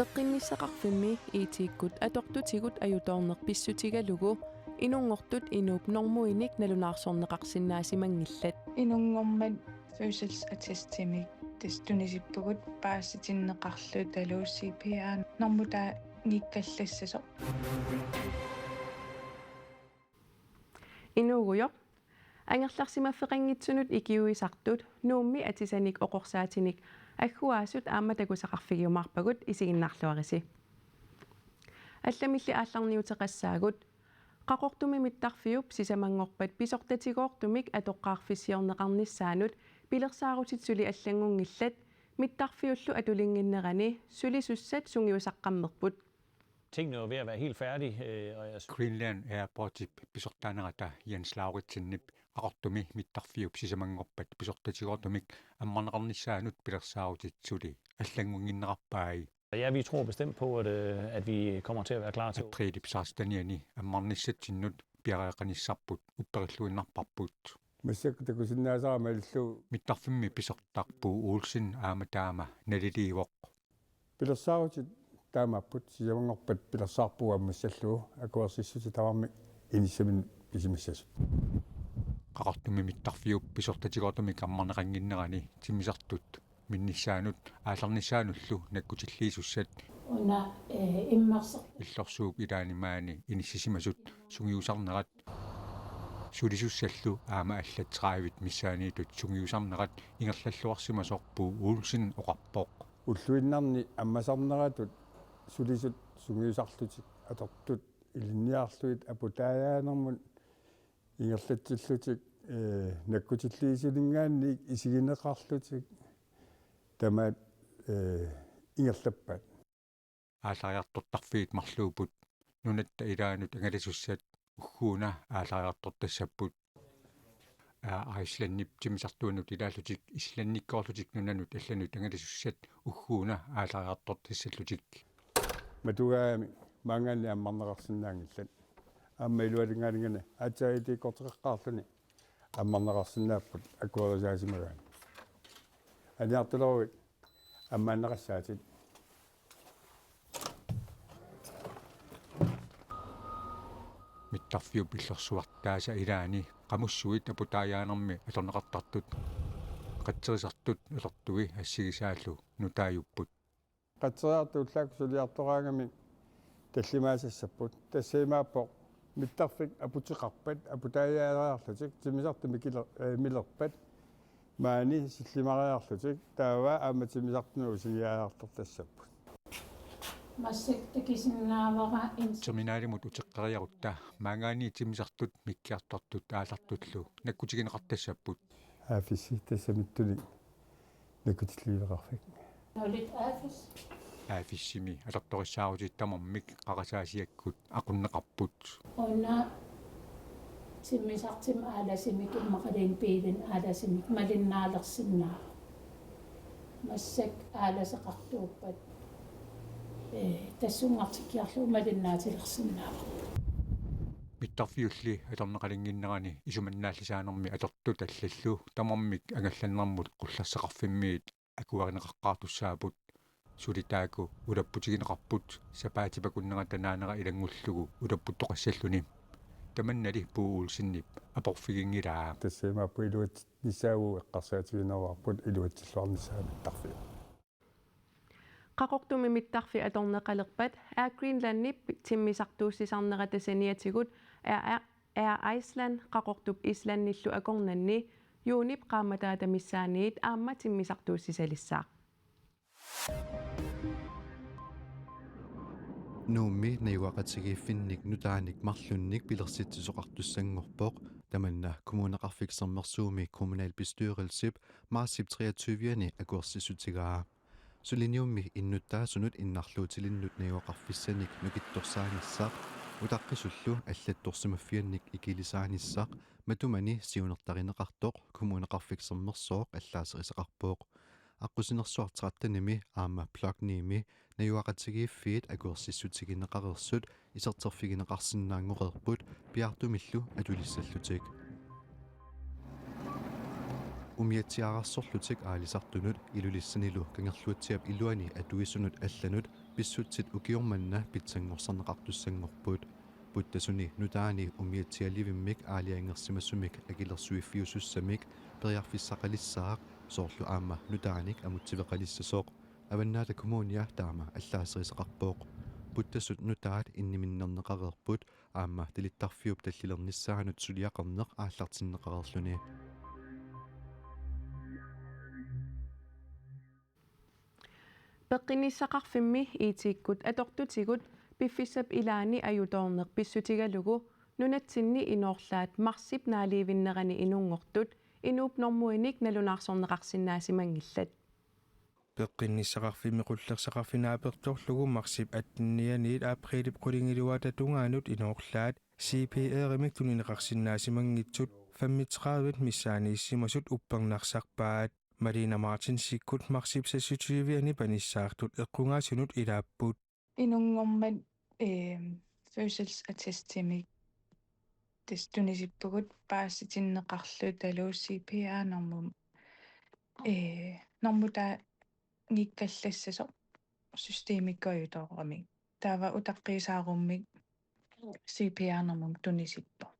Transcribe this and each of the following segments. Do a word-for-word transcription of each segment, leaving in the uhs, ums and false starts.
Peqqinnissaqarfimmi I T-kkut atortutigut ajutoorneq pissutigalugu inunngortut inuup normuinik nalunaarsorneqarsinnaasimanngillat. Inunngormat fødselsattestimik tassa tunisippugut paasitinneqarlutalu C P R normutaa ngiikkallassasoq. Inuugujoq. Angerlarsimaffeqanngitsunut ikiuisartut Nuummi atisanik oqorsaatinik agguaasut aamma takusaqarfigiumaarpagut, isiginnaarluarisi. Allamilli aallarniuteqassaagut. Qaqortumi mittarfiup sisamanngorpat pisortatigoortumik atoqqaarfissiorneqarnissaanut pilersaarutit suli allanngunngillat, mittarfiullu atulinnginnerani sulisussat sungiusaqqammerput. Tingene er jo ved at være helt færdige, øh, og jeg Greenland Airportip pisortaanerata Jens Lauritsenip Qaqortumi mittarfiup sisamanngorpat pisortatigoortumik ammarneqarnissaanut pilersaarutit suli allanngunnginnerarpai. Ja, vi tror bestemt på, at, øh, at vi kommer til at være klar til Aprilip sekstenianni ammarnissatsinnut piareeqqanissarput upperilluinnarparput. Massakkut takusinnaasara malillugu. Mittarfimmi pisortaq Bo Olsen aamma taama naliliivoq. Pilersaarutit taamaapput, sisamanngorpat pilersaarpugut aamma massallugu akuersissutit tamarmik inissaminnik pisimassasut. Qaqortumi mittarfiup pisortatigoortumik ammarneqannginnerani timmisartut minnissaanut aallarnissaanullu nakkutilliisussat. Una, eh, immersoq. Illorsuup ilaani maani inissisimasut sungiusarnerat sulisussallu aamma allat tredive missaanniittut sungiusarnerat ingerlalluarsimasoq Bo Olsen oqarpoq. Ulluinnarni ammasarneratut sulisut sungiusarlutik atortut ilinniarlugit aputaajaanermut ingerlatsillutik, eh, nakkutilliisuninngaanniit isigineqarlutik tamaat, eh, ingerlappaat. Aallariartortarfiit marluupput. Nunatta ilaanut angalasussat ugguuna aallariartortassapput. Air Icelandip timmisartuunut ilaallutik islandikkoorlutik nunanut allanut angalasussat ugguuna aallariartortassallutik. Matugaami maanngaanniit ammarneqarsinnaanngillat. Aamma iluaringaaningani aatsaat itiikkorteqaqqaarluni ammarneqarsinnaapput akuerisaasimagaanni. Aniartuleruit ammaanneqassaatit. Mittarfiup illorsuartaasa ilaani qamussuit aputaajaanermi atorneqartartut qatserisartut atortui assigisaallu nutaajupput. Qatseriartut ullaakkut suliartoraangamik tallimaasassapput. Tassa imaappoq mittarfik aputeqarpat aputaajariarlutik timmisartut mikiler-, eh, milerpat maani sillimariarlutik taava aamma timmisartunut usigiariartortassapput. Massakkut takusinnaavara ins- Terminalimut uteqqeriarutta maanngaanniit timmisartut mikkiartortut aallartullu nakkutigineqartassapput. Aafissi tassamiittunik nakkutilliiveqarfik. Nulit aafis. Aafissimi atortorissaarutit tamarmik qarasaasiakkut aqunneqarput. Una timmisartumik aalasimik immaqaluunniit biilimik aalasimik malinnaalersinnaavoq. Massakkut aalaseqartuuppat, eh, tassungartikkiarlugu malinnaatilersinnaavoq. Mittarfiulli atorneqalinnginnerani isumannaallisaanermi atortut allallu tamarmik angallannermut qullersaqarfimmiit akuerineqaqqaartussaapput. Suli taakku ulapputigineqarput sapaatip-akunnerata naanera ilanngullugu ulapputtoqassalluni. Tamannali Bo Olsenip aporfiginngilaa. Tassa imaappoq iluatsitnissaa eqqarsaatigineruarput iluatsilluarnissaa mittarfiup. Qaqortumi mittarfik atorneqalerpat Air Greenlandip timmisartuussisarnerata saniatigut Air, Air Iceland Qaqortup Islandillu akornanni juunip qaammataata missaaniit aamma timmisartuussisalissaaq. Nuummi najugaqatigiiffinnik nutaanik marlunnik pilersitsisoqartussanngorpoq, tamanna Kommuneqarfik Sermersuumi kommunalbestyrelsip marsip treogtyve-ani akuersissutigaa. Suliniummi innuttaasunut innarluutilinnut najugaqarfissanik nukittorsaanissaq, utaqqisullu allattorsimaffiannik ikilisaanissaq matumani siunertarineqartoq Kommuneqarfik Sermersooq allaaserisaqarpoq. Aqqusinersuaq tretten-imi aamma Blok ni-mi najugaqatigiiffiit akuersissutigineqareersut iserterfigineqarsinnaanngoreerput piaartumillu atulissallutik. Umiatsiaararsorlutik aalisartunut Ilulissanilu Kangerluatsiap iluani atuisunut allanut Pissutsit ukioq manna pitsanngorsarneqartussanngorput. Puttasuni nutaani umiatsialivimmik aalajangersimasumik akilersuiffiusussamik periarfissaqalissaaq, soorlu aamma nutaanik amutsiveqalissasoq. Avannaata Kommunia taama allaaserisaqarpoq. Puttasut nutaat inniminnerneqareerput aamma talittarfiup tallilernissaanut suliaqarneq aallartinneqareerluni. Peqqinnissaqarfimmi I T-kkut atortutigut piffissap ilaani ajutoorneq pissutigalugu nunatsinni inoorlaat marsip naaliivinnerani inunngortut inuup normuinik nalunaarsorneqarsinnaasimanngillat. Peqqinnissaqarfimmi qullersaqarfik naapertorlugu marsip attenianiit aprilip qulingiluata tungaanut inoorlaat C P R-imik tunineqarsinnaasimanngitsut femogtredive missaaniissimasut uppernarsarpaat. Malina Martinsikkut marsip seksogtyve-ani panissaartut eqqugaasunut ilaapput. Inunngormat, eh, fødselsattestimik tassa tunisippugut paasitinneqarlutalu C P R-normum, eh, normutaanngikkallassasoq systemikkut ajutooramik. Taava utaqqiisaarummik C P R-normut tunisippoq.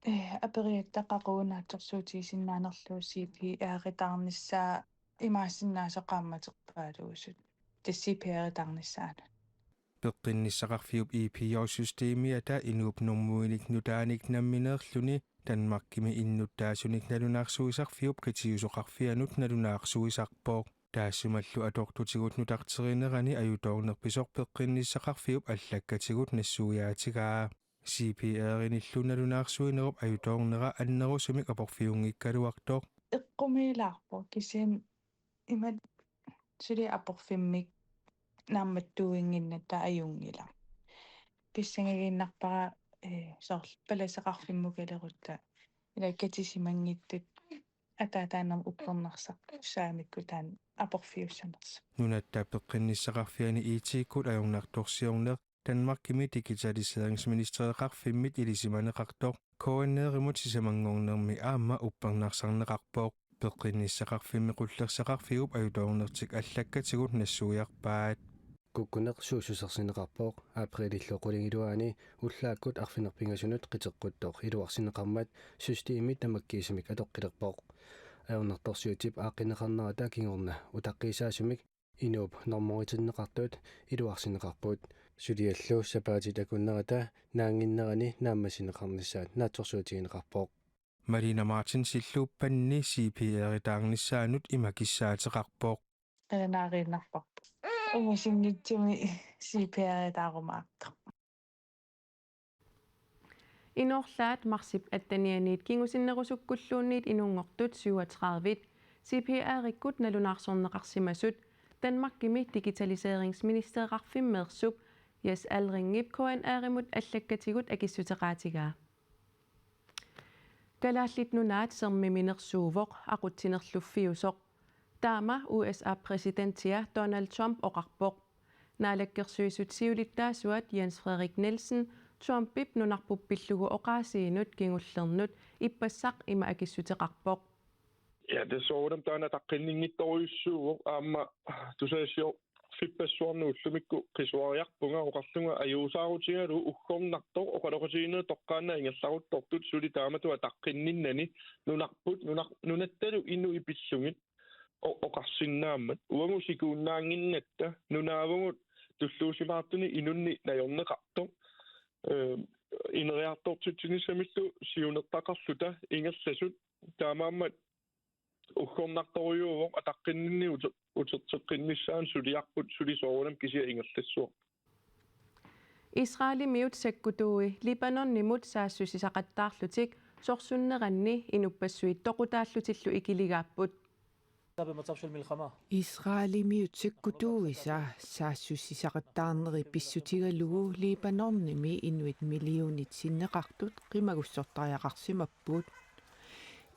Eh, aperigatta qaqugu naatsorsuutigisinnaanerlugu C P R-itaarnissaa imaassinnaasoq qaammaterpaaluusut. Tassa C P R-itaarnissaanut. Peqqinnissaqarfiup E P O-systemiata inuup normuinik nutaanik nammineerluni Danmarkimi innuttaasunik nalunaarsuisarfiup qitiusoqarfianut nalunaarsuisarpoq. Taassumalu atortutigut nutarterinerani ajutoornerpisoq peqqinnissaqarfiup allakkatigut nassuiaatigaa. C P R-inillu nalunaarsuinerup ajutoornera annerusumik aporfiunngikkaluartoq. Eqqumiilaarpoq kisianni imatut suli aporfimmik naammattuuinnginnatta ajunngilaq. Pissangagiinnarpara, eh, soorlu palaseqarfimmukalerutta ila katisimanngitsut ataataannarmut uppernarsartussaamikku taanna aporfiussanersoq. Nunatta peqqinnissaqarfiani I T-kkut ajornartorsiorneq Danmarkimi digitaliseringsministereqarfimmit ilisimaneqartoq K N R-imut sisamanngornermi aamma uppernarsarneqarpoq. Peqqinnissaqarfimmi qullersaqarfiup ajutoornertik allakkatigut nassuiarpaat. Kukkuneq suussusersineqarpoq. Aprilillu qulingiluaani ullaakkut arfineq-pingasunut qiteqquttoq iluarsineqarmat systemi tamakkiisumik atoqqilerpoq. Ajornartorsiutip aaqqinneqarnerata kingorna utaqqiisaasumik inuup normoritinneqartut iluarsineqarput. Suliallu sapaatit akunnerata naannginnerani naammassineqarnissaat naatsorsuutigineqarpoq. Malina Martinsillu panni C P R-itaarnissaanut ima kissaateqarpoq. Qilanaariinnarparput. Ungasinngitsumi C P R-itaarumaartoq. Inoorlaat marsip attenianiit kingusinnerusukkulluunniit inunngortut syvogtredive C P R-ikkut nalunaarsorneqarsimasut Danmarkimi digitaliseringsministereqarfimmeersup Jess Aldringip K N R-imut allakkatigut akissuteqaatigaa. Kalaallit Nunaat sermiminersuuvoq aqutsinerluffiusoq. Taama U S A-p præsidentia Donald Trump oqarpoq. Naalakkersuisut siulittaasuat Jens Frederik Nielsen Trumpip nunarput pillugu oqaasiinut kingullernut ippassaq ima akissuteqarpoq. Ja, det er sådan, der er taqqinninngittorujussuuvoq aamma tusagassiorfippassuarnut ullumikkut qisuariarpunga oqarlunga ajuusaarutigalugu uggornartoq oqaloqatigiinnerup toqqaannaq ingerlaruttortut suli taamatut taqqinninnani nunarput nunar-, nunattalu inuit pillugit o-, oqarsinnaammat. Uagut sikuunnaannginnatta nunaavugut tulluusimaartunik inunnik najorneqartoq. Ee, ineriartortitsinissamillu siunertaqarluta ingerlasut taamaammat uggornartorujuuvoq ataqqinninneq ute-, uterteqqinnissaanut suliarput suli soorunami kisiat ingerlassuarput. Israelimiut sakkutuui Libanonimut saassussisaqattaarlutik sorsunneranni inuppassuit toqutaallutillu ikiligaapput. במצב של מלחמה. Israelimiut sakkutuuisa saassussisaqattaarneri pissutigalugu Libanonimi inuit millionit sinneqartut qimagussortariaqarsimapput.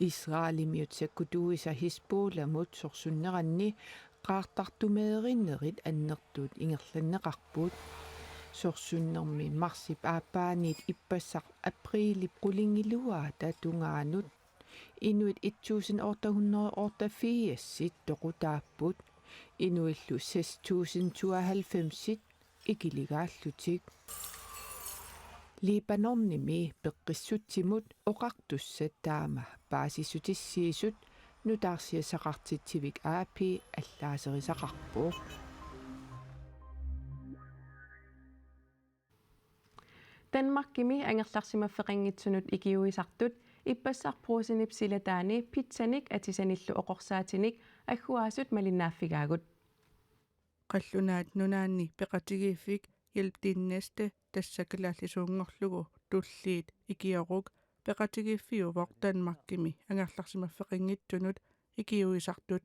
Israelimiut sakkutuuisa Hizbollahmut sorsunneranni qaartartumeerinnerit annertuut ingerlanneqarput. Sorsunnermi marsip aappaaniit ippassaq aprilip qulingiluaata tungaanut inuit et tusind otte hundrede og otteogfirs toqutaapput. Inuillu seks tusind tooghalvfems ikiligaallutik. Libanonimi peqqissutsimut oqartussat taama paasissutissiisut nutaarsiassaqartitsivik A P allaaserisaqarpoq. Danmarkimi angerlarsimaffeqanngitsunut ikiuisartut ippassaq Brugsenip silataani pizzanik atisanillu oqorsaatinik agguaasut malinnaaffigaagut. Qallunaat Nunaanni peqatigiiffik Hjælp din næste, tassa kalaallisuunngorlugu Tulliit ikioruk, peqatigiiffiuvoq Danmarkimi angerlarsimaffeqanngitsunut ikiuisartut.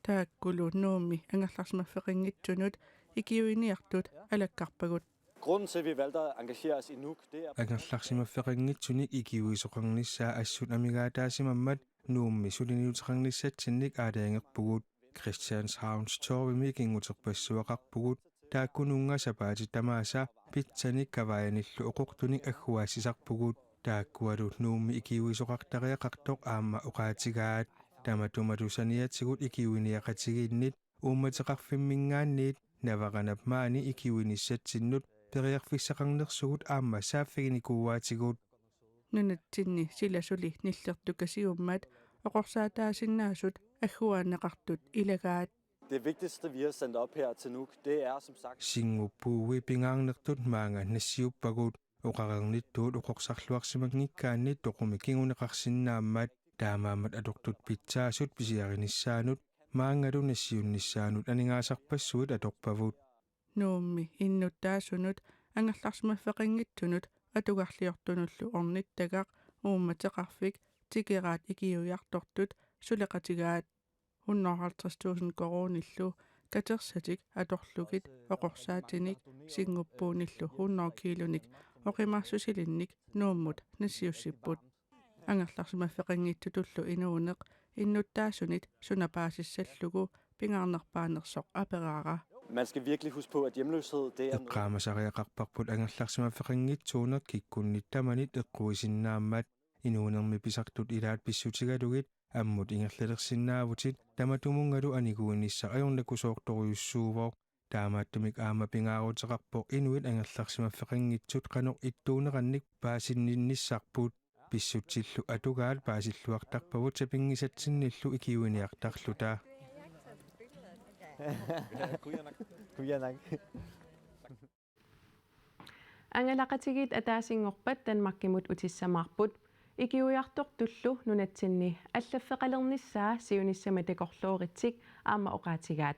Taakkulu Nuummi angerlarsimaffeqanngitsunut ikiuiniartut alakkarpagut. Grunden til, at vi valgte at engagere os i Nuuk, det er... Angerlarsimaffeqanngitsunik ikiuisoqarnissaa assut amigaataasimammat Nuummi suliniuteqarnissatsinnik aalajangerpugut. Christianshavns Torvimi kinguterpassuaqarpugut. Taakkununnga sapaatit tamaasa pizzanik kavaajanillu oqortunik agguaassisarpugut. Taakkualu Nuummi ikiuisoqartariaqartoq aamma oqaatigaat. Tamatumalu saniatigut ikiuiniaqatigiinnit uummateqarfimminngaanniit Navaranap maani ikiuinissatsinnut periarfissaqarnersugut aamma saaffiginikuuaatigut. Nunatsinni sila suli nillertukasiummat oqorsaataasinnaasut agguaanneqartut ilagaat. Det vigtigste, vi har sendt op her til Nuuk, det er som sagt... Singuppuui pingaarnertut maanga nassiuppagut, oqareernittuut oqorsarluarsimanngikkaanni toqumik kinguneqarsinnaammat, taamaammat atortut pitsaasut pisiarinissaanut maangalu nassiunnissaanut aningaasarpassuit atorpavut. Nuummi innuttaasunut angerlarsimaffeqanngitsunut atugarliortunullu ornittagaq uummateqarfik Tikeraat ikiuiartortut suleqatigaat. Hundrede og halvtreds tusind koruunillu katersatik atorlugit oqorsaatinik Singaporiinillu hundrede kiilunik oqimaassusilinnik Nuummut nassiussipput. Angerlarsimaffeqanngitsutullu inuuneq innuttaasunit suna paasissallugu pingaarnerpaanersoq aperaara. Man skal virkelig huske på, at hjemløshed, det er noget... Eqqaamasariaqarparput angerlarsimaffeqanngitsuuneq kikkunnit tamanit eqquisinnaammat. Inuunermi pisartut ilaat pissutigalugit ammut ingerlalersinnaavutit, tamatumunngalu aniguinissaq ajornakusoortorujussuuvoq. Taamaattumik aamma pingaaruteqarpoq inuit angerlarsimaffeqanngitsut qanoq ittuunerannik paasinninnissarput. Pissutsillu atugaat paasilluartarpavut sapinngisatsinnillu ikiuiniartarluta. Qujanaq. Qujanaq. Angalaqatigiit ataasinngorpat Danmarkimut utissamaarput. Ikiuiartortullu nunatsinni allaffeqalernissaa siunissami takorlooritsik aamma oqaatigaat.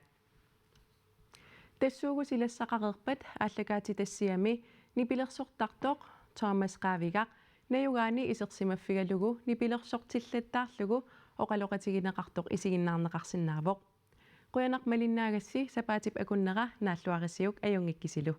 Tassuugu silassaqareerpat aallakaatitassiami nipilersortartoq Thomas Qaavigaq najugaani isersimaffigalugu nipilersortillattaarlugu oqaloqatigineqartoq isiginnaarneqarsinnaavoq. Qujanaq malinnaagassi, sapaatip akunnera naalluarisiuk, ajunngikkisilu.